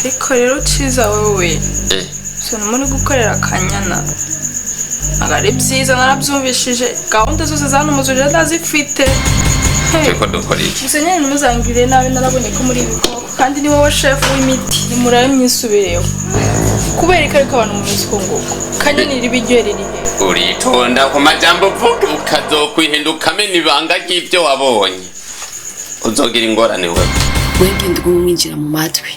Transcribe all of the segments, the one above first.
Ariko rero ciza wewe, ukuntu muri gukorera akanyana ntabwo ari byiza. Narabyumvishije, gahunda zose zanumuzuje ndazifite. Hey. Turiko dukora iki? Gusa nyine ntimuzangirire nabi, narabonye ko muri ibikoko kandi ni wowe shefu w'imiti. Nimurabe myisubireho kubera ko ariko abantu mumeze uko nguko. Kanyana iri biryo riri he? Uritonda ku majambo uvuga, ukazokwihinduka amena ibanga ry'ibyo wabonye, uzogira ingorane wewe. Wegenda ugume umwinjira mu matwi,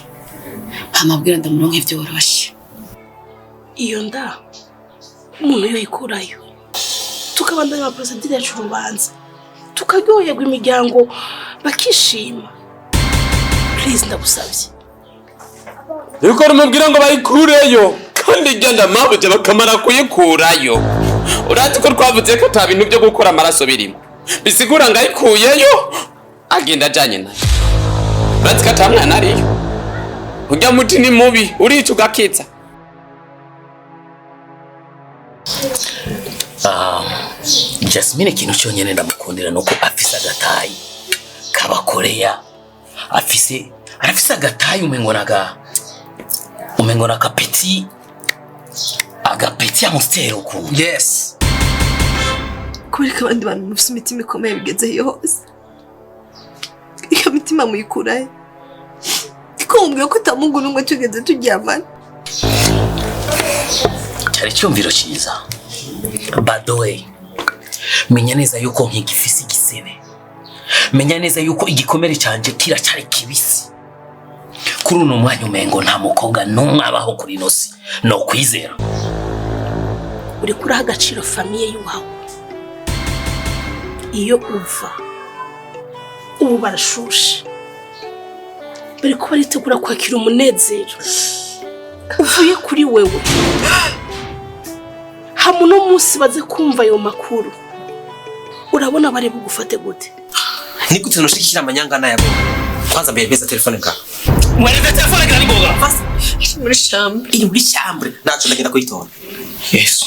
amabwira ndamuronke vyoroshe. Iyo nda umuntu yoyikurayo, tukabandanya ama procédures yacu, urubanza tukaryoherwa, imiryango bakishima. Please, ndagusabye. Yuko rumubwira ngo bayikureyo, kandi igenda mabuja bakamara kuyikurayo. Urazi ko twavuze ko ata bintu byo gukora amaraso birimo, bisigura ngo ayikuyeyo agenda ajanye nayo. Urazi ko ata mwana ariyo. Urya muti ni mubi, urica ugakiza. Jasmine, ikintu cyonyine ndamukundira nuko afise agatayi k'abakoreya, afise, arafise agatayi umengo naga petit, agapeti amusteri ukuntu. Yes. Kubera ko abandi bantu mufite imitima ikomeye bigeze iyo hose, iyo mitima muyikurahe? Ko mubwiye ko utamungu n'umwe tugeze turyamana? Cyari icyumviro cyiza. By the way, menya neza yuko nkigifise igisebe, menya neza yuko igikomere canje kiracyari kibisi. Kuri uno mwanya umengo nta mukobwa n'umwe abaho kuri ino si no kwizera. Uriko uraha agaciro famille y'iwawe iyo uva. Ubu barashushe, bariko baritegura kwakira umunezero uvuye kuri wewe. Hamwe uno munsi baze kumva ayo makuru, urabona bari bugufate gute? Ni gute noshikira amanyanga nayabo? Kwanza mbere beza telefone bwa. Mwereze telefone gira nigoga. Muri chambre. Iri muri chambre. Naco ndagenda kuyitora. Yesu.